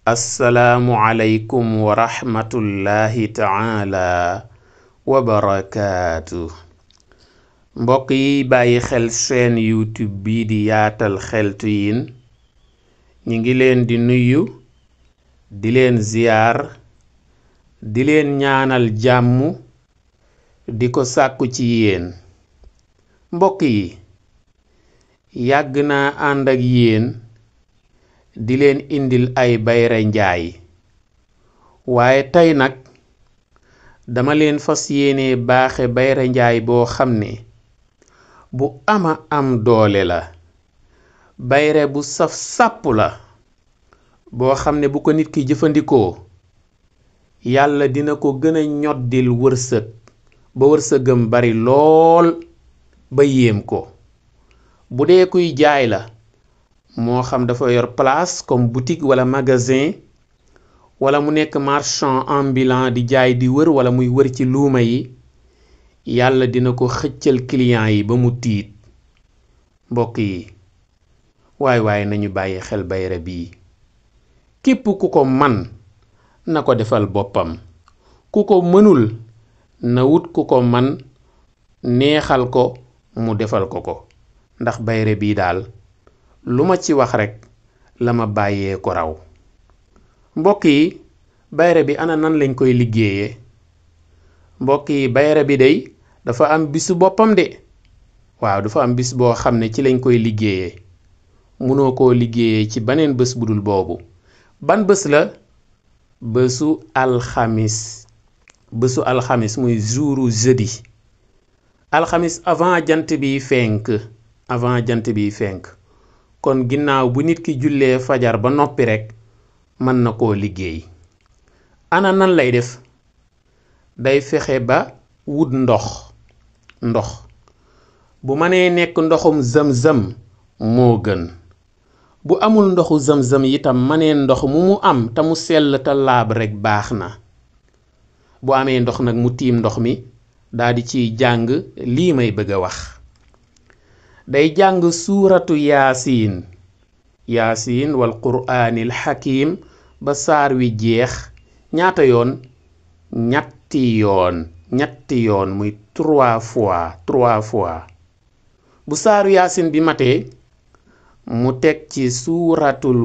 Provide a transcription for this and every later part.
assalaamu aleykum wa rahmatullahi taala wa barakaatu. mbokk yi bàyyi xel seen YouTube bi di yaatal xeltu yin ñi ngi leen di nuyu di leen ziyaar di leen ñaanal jàmm di ko sàkku ci yéen. mbokk yi yàgg naa ànd ak yéen di leen indil ay bayre njaay, waaye tey nag dama leen fas yéene baaxe bayre njaay boo xam ne bu ama am doole la, bayre bu saf sàpp la, boo xam ne bu ko nit ki jëfandikoo yàlla dina ko gën a ñoddil wërsëg ba wërsëgam bari lool ba yéem ko. bu dee kuy jaay la, moo xam dafa yor place comme boutique wala magasin, wala mu nekk marchand ambulant di jaay di wër wala muy wër ci luuma yi, yàlla dina ko xëccal client yi ba mu tiit. mbokk yi waay nañu bàyyi xel bayre bii. képp ku ko man na ko defal boppam, ku ko mënul na wut ku ko man neexal ko mu defal ko ndax bayre bii daal lu ma ci wax rekk la ma bàyyee ko raw. mbokk yi bayre bi ana nan lañ koy liggéeyee? mbokk yi bayre bi day dafa am bisu boppam de. waaw dafa am bis boo xam ne ci lañ koy liggéeyee. munoo koo liggéeyee ci beneen bés bu dul boobu. ban bés la? bésu alxamis. bésu alxamis muy jouru jeudi. alxamis avant jant bi fenk. kon ginnaaw bu nit ki jullee fajar ba noppi rekk mën na koo liggéey. ana nan lay def? day fexe ba wut ndox bu mënee nekk ndoxum zam-zam moo gën. bu amul ndoxu zam-zam itam mënee ndox mu am te mu sell te laab rekk baax na. bu amee ndox nag mu tiim ndox mi daldi ciy jàng lii may bëgg a wax. day jàng suuratu yaasiin wal quraanil hakiim ba saar wi jeex. ñaata yoon? ñetti yoon muy 3 fois. bu saaru yaasin bi matee mu teg ci suuratul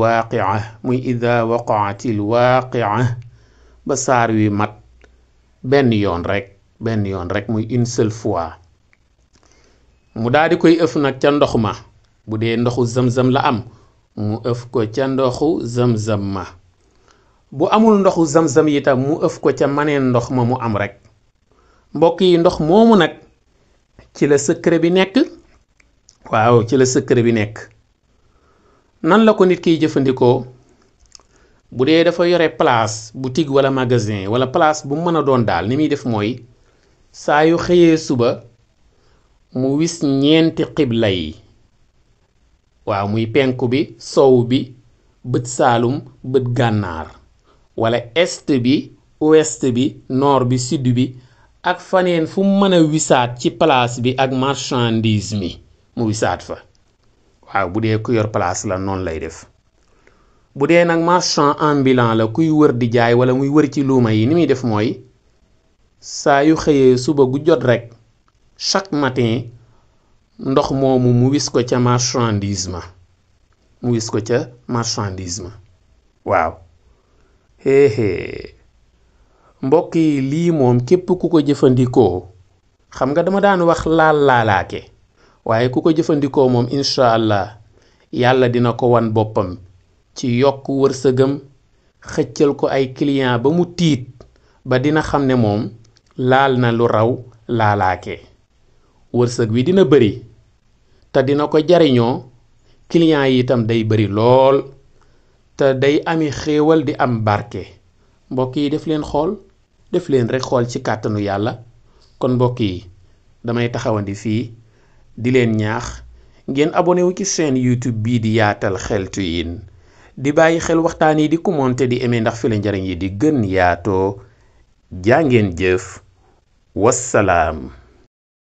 waaqia muy idaa waqaatil waaqia ba saar wi mat benn yoon rek muy une seule fois. mu daldi koy ëf nag ca ndox ma. bu dee ndoxu zam-zam la am mu ëf ko ca ndoxu zam-zam ma. bu amul ndoxu zam-zam itam mu ëf ko ca maneen ndox ma mu am rek. mbokk yi ndox moomu nag ci la secret bi nekk. waaw ci la secret bi nekk. nan la ko nit kiy jëfandikoo? bu dee dafa yore place boutique wala magasin wala place bu mën a doon daal, ni muy def mooy saa yu xëyee suba mu wis 4 xibla yi. waaw muy penku bi, sow bi, bët saalum, bët gànnaar, wala est bi, ouest bi, nord bi, sud bi, ak faneen fu mën a wisaat ci place bi ak marchandise mi mu wisaat fa. waaw bu dee ku yor place la noonu lay def. bu dee nag marchand ambulant la, kuy wër di jaay wala muy wër ci luuma yi, ni muy def mooy saa yu xëyee suba gu jot rek chaque matin ndox moomu mu wis ko ca marchandise ma. waaw mbokk yi lii moom képp ku ko jëfandikoo, xam nga dama daan wax laalaake, waaye ku ko jëfandikoo moom incha allah yàlla dina ko wan boppam ci yokk wërsëgam, xëccal ko ay client ba mu tiit ba dina xam ne moom laal na lu raw laalaake. wërsëg wi dina bari te dina ko jariñoo. client yi itam day bari lool te day ami xéewal di am barke. mbokk yi def leen rek xool ci kàttanu yàlla. kon mbokk yi damay taxawandi fii di leen ñaax ngeen abonné wu ci seen YouTube bii di yaatal xeltu yin, di bàyyi xel waxtaan yi, di commenter, di aimer ndax fi la njariñ yi di gën yaatoo. jaa ngeen jëf. wassalaam.